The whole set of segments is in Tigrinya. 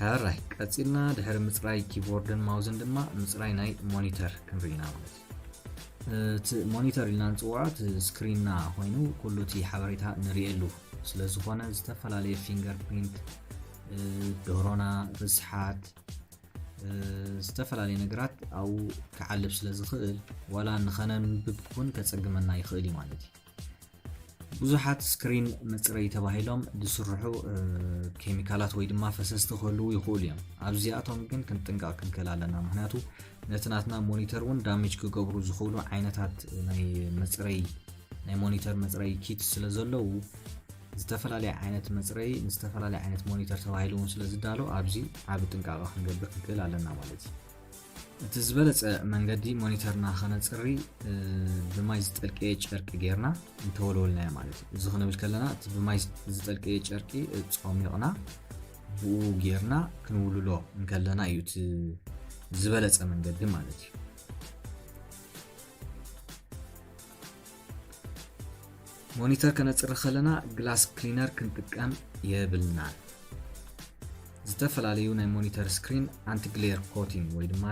ሕራይ ቀጺልና ድሕሪ ምጽራይ ኪቦርድን ማውዝን ድማ ምጽራይ ናይ ሞኒተር ክንርኢ ኢና ማለት እዩ። እቲ ሞኒተር ኢልና ንጽውዖ እቲ ስክሪንና ኮይኑ ኩሉ እቲ ሓበሬታ ንርእየሉ ስለ ዝኾነ ዝተፈላለየ ፊንገር ፕሪንት፣ ዶሮና፣ ርስሓት፣ ዝተፈላለየ ነገራት ኣብኡ ክዓልብ ስለ ዝኽእል ዋላ ንኸነንብብ እውን ከጸግመና ይኽእል እዩ ማለት እዩ። ብዙሓት ስክሪን መጽረይ ተባሂሎም ዝስርሑ ኬሚካላት ወይ ድማ ፈሰስቲ ክህልዉ ይኽእሉ እዮም። ኣብዚኣቶም ግን ክንጥንቀቕ ክንክእል ኣለና፣ ምክንያቱ ነቲ ናትና ሞኒተር እውን ዳሜጅ ክገብሩ ዝኽእሉ ዓይነታት ናይ መጽረይ ናይ ሞኒተር መጽረይ ኪት ስለ ዘለዉ ዝተፈላለየ ዓይነት መጽረይ ንዝተፈላለየ ዓይነት ሞኒተር ተባሂሉ እውን ስለ ዝዳሎ ኣብዚ ዓቢ ጥንቃቐ ክንገብር ክንክእል ኣለና ማለት እዩ። እቲ ዝበለጸ መንገዲ ሞኒተርና ከነጽሪ ብማይ ዝጠልቀየ ጨርቂ ጌርና እንተወልወልናዮ ማለት እዩ። እዚ ክንብል ከለና እቲ ብማይ ዝጠልቀየ ጨርቂ ጾሚቕና ብኡ ጌርና ክንውልሎ እንከለና እዩ እቲ ዝበለጸ መንገዲ ማለት እዩ። ሞኒተር ከነጽሪ ከለና ግላስ ክሊነር ክንጥቀም የብልናን። ዝተፈላለዩ ናይ ሞኒተር ስክሪን ኣንቲ ግሌር ኮቲንግ ወይ ድማ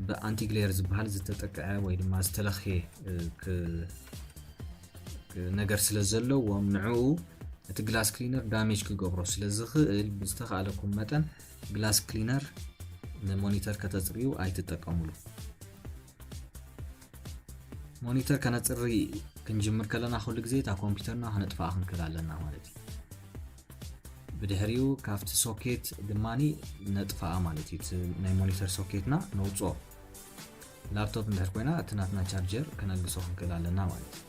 ብኣንቲ ግሌር ዝበሃል ዝተጠቅዐ ወይ ድማ ዝተለኽየ ነገር ስለ ዘለዎም ንዕኡ እቲ ግላስ ክሊነር ዳሜጅ ክገብሮ ስለ ዝኽእል ብዝተኻእለኩም መጠን ግላስ ክሊነር ንሞኒተር ከተጽርዩ ኣይትጠቀሙሉ። ሞኒተር ከነጽሪ ክንጅምር ከለና ኩሉ ግዜ እታ ኮምፒውተርና ከነጥፍኣ ክንክእል ኣለና ማለት እዩ። ብድሕሪኡ ካብቲ ሶኬት ድማ ነጥፍኣ ማለት እዩ። ናይ ሞኒተር ሶኬትና ነውፅኦ። ላፕቶፕ እንድሕር ኮይና እቲ ናትና ቻርጀር ከነልግሶ ክንክእል ኣለና ማለት እዩ።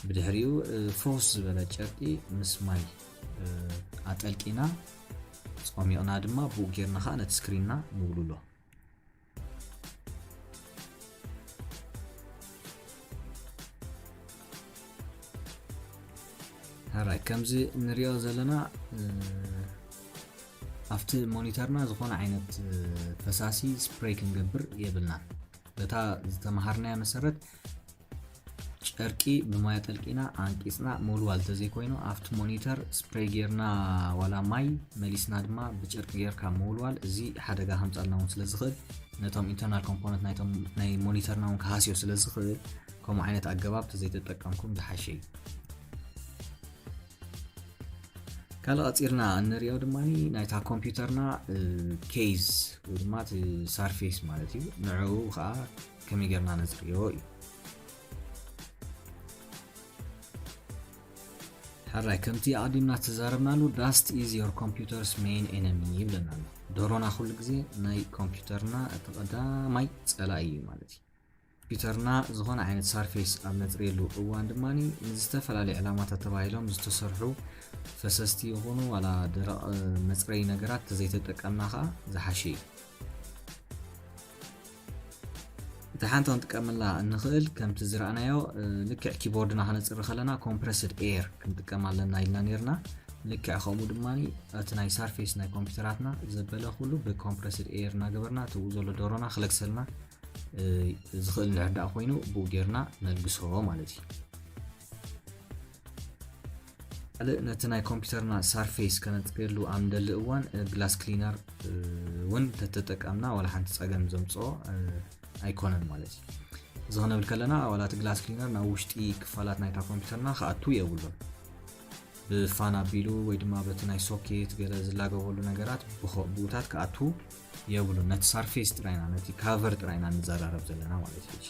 ብድሕሪኡ ፈውስ ዝበለ ጨርቂ ምስ ማይ ኣጠልቂና ጾሚቕና ድማ ብኡ ጌርና ከዓ ነቲ ስክሪንና ንውልሎ። ሕራይ ከምዚ እንሪኦ ዘለና ኣብቲ ሞኒተርና ዝኾነ ዓይነት ፈሳሲ ስፕሬይ ክንገብር የብልናን። በታ ዝተምሃርናያ መሰረት ጨርቂ ብማይ ኣጠልቂና ኣንቂፅና ምውልዋል እንተዘይኮይኑ ኣብቲ ሞኒተር ስፕሬይ ጌርና ዋላ ማይ መሊስና ድማ ብጨርቂ ጌርካ ምውልዋል እዚ ሓደጋ ከምፃልና እውን ስለ ዝኽእል ነቶም ኢንተርናል ኮምፖነንት ናይ ሞኒተርና እውን ክሃስዮ ስለ ዝኽእል ከምኡ ዓይነት ኣገባብ ተዘይተጠቀምኩም ዝሓሸ እዩ። ካልእ ቀፂልና እንሪኦ ድማ ናይታ ኮምፒውተርና ኬዝ ወይ ድማ እቲ ሳርፌስ ማለት እዩ። ንዕኡ ከዓ ከመይ ጌርና ነፅርዮ እዩ። ሕራይ ከምቲ ኣቐዲምና ተዛረብናሉ dust is your computer's main enemy ይብለና ኣሎ። ደሮና ኩሉ ግዜ ናይ ኮምፒውተርና እቲ ቀዳማይ ፀላኢ እዩ ማለት እዩ። ኮምፒውተርና ዝኾነ ዓይነት ሳርፌስ ኣብ ነፅርየሉ እዋን ድማ ንዝተፈላለዩ ዕላማታት ተባሂሎም ዝተሰርሑ ፈሰስቲ ይኹኑ ዋላ ደረቕ መፅረይ ነገራት ተዘይተጠቀምና ከዓ ዝሓሸ እዩ። እቲ ሓንቲ ክንጥቀመላ እንኽእል ከምቲ ዝረኣናዮ ልክዕ ኪቦርድና ከነፅሪ ከለና ኮምፕረስድ ኤር ክንጥቀም ኣለና ኢልና ነርና። ልክዕ ከምኡ ድማ እቲ ናይ ሳርፌስ ናይ ኮምፒውተራትና ዘበለ ኩሉ ብኮምፕረስድ ኤር እናገበርና እቲ ብኡ ዘሎ ደሮና ክለግሰልና ዝኽእል እንድሕር ደኣ ኮይኑ ብኡ ጌርና ነልግሶ ማለት እዩ። ካልእ ነቲ ናይ ኮምፒውተርና ሳርፌስ ከነፅርየሉ ኣብ ንደሊ እዋን ግላስ ክሊነር እውን ተተጠቀምና ዋላ ሓንቲ ፀገም ዘምፅኦ ኣይኮነን ማለት እዩ። እዚ ክንብል ከለና ዋላ እቲ ግላስ ክሊነር ናብ ውሽጢ ክፋላት ናይታ ኮምፒውተርና ክኣቱ የብሉን። ብፋን ኣቢሉ ወይ ድማ በቲ ናይ ሶኬት ገለ ዝላገበሉ ነገራት ብኡታት ክኣቱ የብሉን። ነቲ ሳርፌስ ጥራይና ነቲ ካቨር ጥራይና ንዘራረብ ዘለና ማለት እዩ።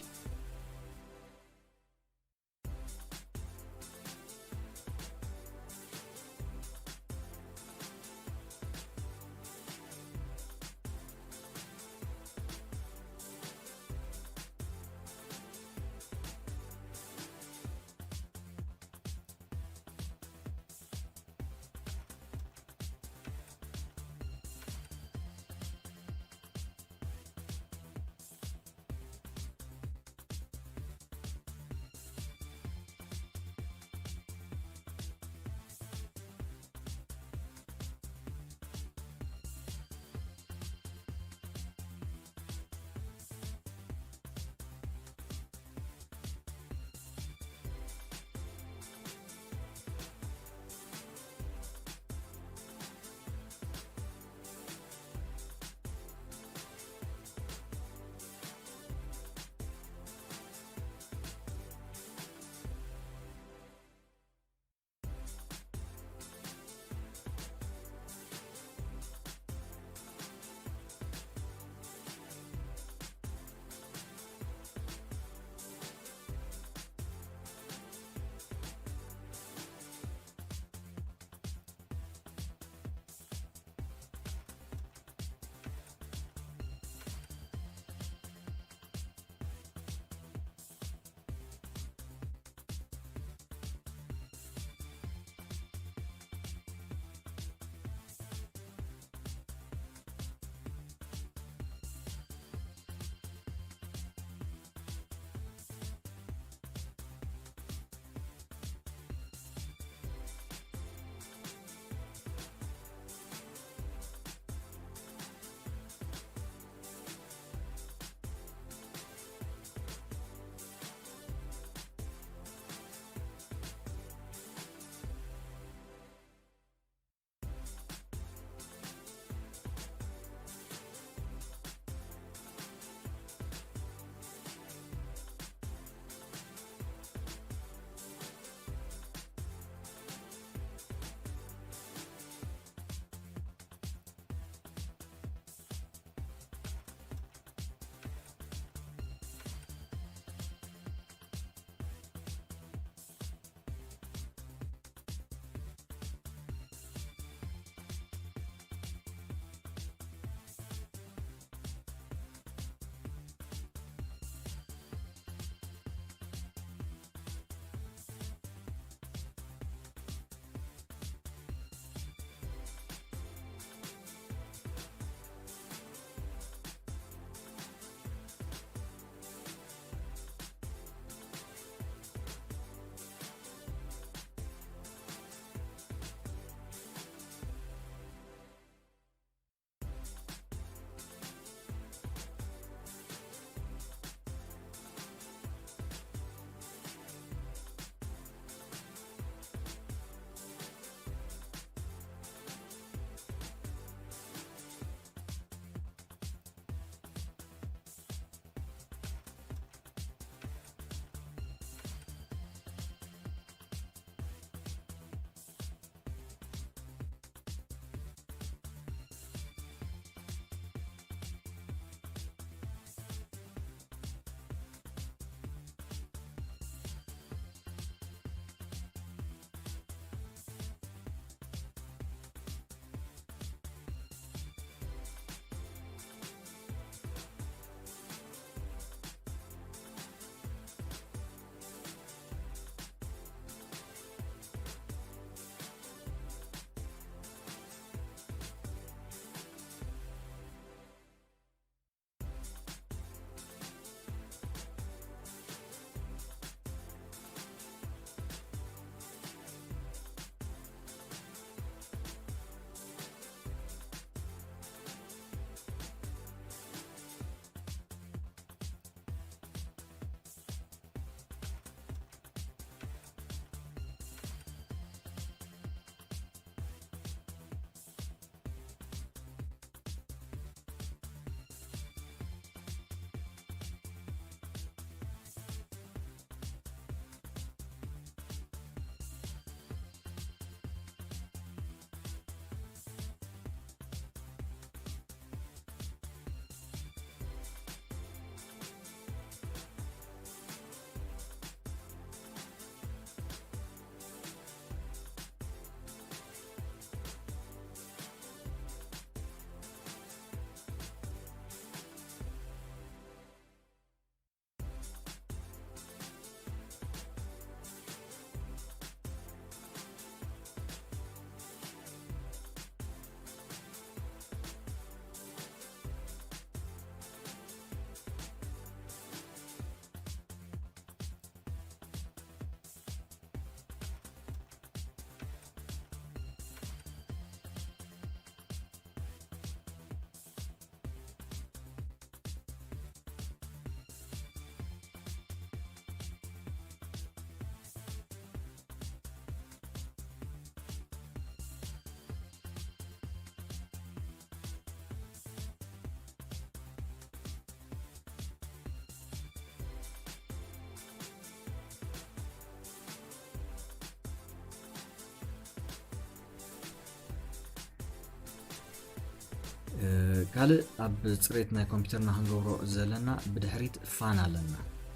ካልእ ኣብ ጽሬት ናይ ኮምፒውተርና ክንገብሮ ዘለና፣ ብድሕሪት ፋን ኣለና።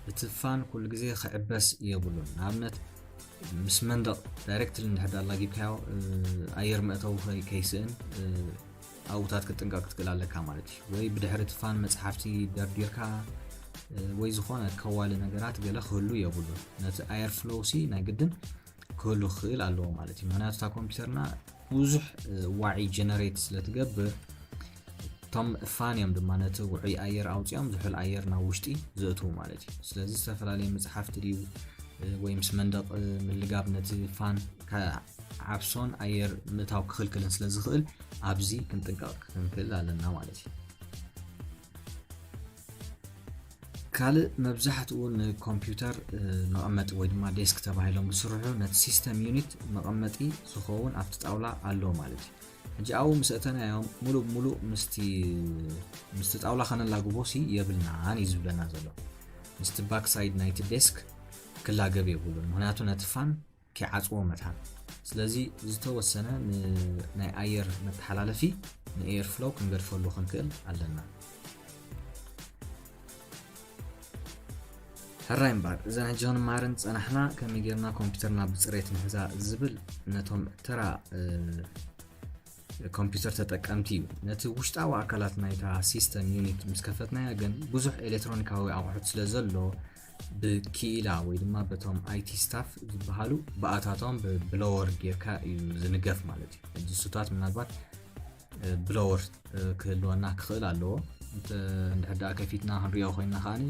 እቲ ፋን ኩሉ ግዜ ክዕበስ የብሉን። ንኣብነት ምስ መንደቕ ዳይሬክትሊ እንድሕር ዳኣ ኣላጊብካዮ፣ እ፣ ኣየር መእተዊ ከይ-፣ ከይስእን፣ እ፣ ኣብኡታት ክትጥንቀቕ ክትክእል ኣለካ ማለት እዩ። ወይ ብድሕሪ እቲ ፋን መጽሓፍቲ ደርዲርካ፣ እ፣ ወይ ዝኾነ ከዋሊ ነገራት ገለ ክህሉ የብሉን። ነቲ ኣየር ፍሎው ሲ ናይ ግድን ክህሉ ክኽእል ኣለዎ ማለት እዩ። ምኽንያቱ እታ ኮምፒውተርና ብዙሕ፣ እ፣ ዋዒ ጀነሬት ስለ ትገብር፣ እቶም ፋን እዮም ድማ ነቲ ውዑይ ኣየር ኣውጺኦም ዝሑል ኣየር ናብ ውሽጢ ዘእትዉ ማለት እዩ። ስለዚ ዝተፈላለየ መጽሓፍቲ ድዩ፣ እ፣ ወይ ምስ መንደቕ፣ እ፣ ምልጋብ ነቲ ፋን ክዓብሶን ኣየር ምእታው ክኽልክልን ስለ ዝኽእል፣ ኣብዚ ክንጥንቀቕ ክንክእል ኣለና ማለት እዩ። ካልእ መብዛሕትኡ ንኮምፒውተር፣ እ፣ መቐመጢ ወይ ድማ ዴስክ ተባሂሎም ዝስርሑ ነቲ ሲስተም ዩኒት መቐመጢ ዝኸውን ኣብቲ ጣውላ ኣሎ ማለት እዩ። ሕጂ ኣብኡ ምስ ኣእተናዮም፣ ሙሉእ ብሙሉእ ምስቲ፣ ምስቲ ጣውላ ከነላግቦ ሲ የብልናን እዩ ዝብለና ዘሎ። ምስቲ ባክ ሳይድ ናይቲ ዴስክ ክላገብ የብሉን፣ ምኽንያቱ ነቲ ፋን ኪዓጽዎ መታን። ስለዚ ዝተወሰነ ን-፣ ናይ ኣየር መተሓላለፊ ንኤር ፍሎው ክንገድፈሉ ክንክእል ኣለና። ሕራይ እምበኣር፣ እዘን ሕጂ ክንማሃረን ዝጸናሕና ከመይ ጌርና ኮምፒውተርና ብጽሬት ንሕዛ ዝብል ነቶም ተራ፣ እ፣ ኮምፒውተር ተጠቀምቲ እዩ። ነቲ ውሽጣዊ ኣካላት ናይታ ሲስተም ዩኒት ምስ ከፈትናያ ግን ብዙሕ ኤሌክትሮኒካዊ ኣቑሑት ስለ ዘሎ ብክኢላ ወይ ድማ በቶም ኣይቲ ስታፍ ዝበሃሉ ብኣታቶም ብብሎወር ጌርካ እዩ ዝንገፍ ማለት እዩ። ሕጂ እሱታት ምናልባት፣ እ፣ ብሎወር፣ እ፣ ክህልወና ክኽእል ኣለዎ። እንተ-፣ እንድሕር ደኣ ከፊትና ክንሪኦ ኮይንና ከኣኒ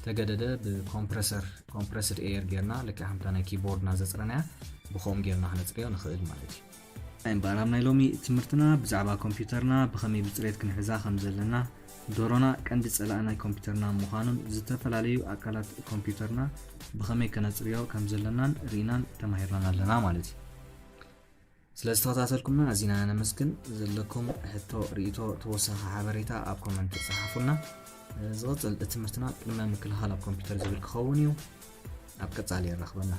ተገደደ ብኮምፕረሰር፣ ኮምፕረስድ ኤየር ጌርና ልክዕ ከምታ ናይ ኪቦርድና ዘጽረናያ ብኸም ጌርና ክነጽርዮ ንኽእል ማለት እዩ። እምበኣር ኣብ ናይ ሎሚ ትምህርትና ብዛዕባ ኮምፒውተርና ብኸመይ ብጽሬት ክንሕዛ ከም ዘለና፣ ዶሮና ቀንዲ ጸላኢ ናይ ኮምፒውተርና ምዃኑን ዝተፈላለዩ ኣካላት ኮምፒውተርና ብኸመይ ከነጽርዮ ከም ዘለናን ርኢናን ተማሂርናን ኣለና ማለት እዩ። ስለ ዝተኸታተልኩምና ኣዚና ነመስግን። ዘለኩም ሕቶ፣ ርእይቶ፣ ተወሳኺ ሓበሬታ ኣብ ኮመንት ጸሓፉልና። ዝቕጽል ትምህርትና ቅድመ ምክልኻል ኣብ ኮምፒውተር ዝብል ክኸውን እዩ። ኣብ ቀጻሊ የራኽበና።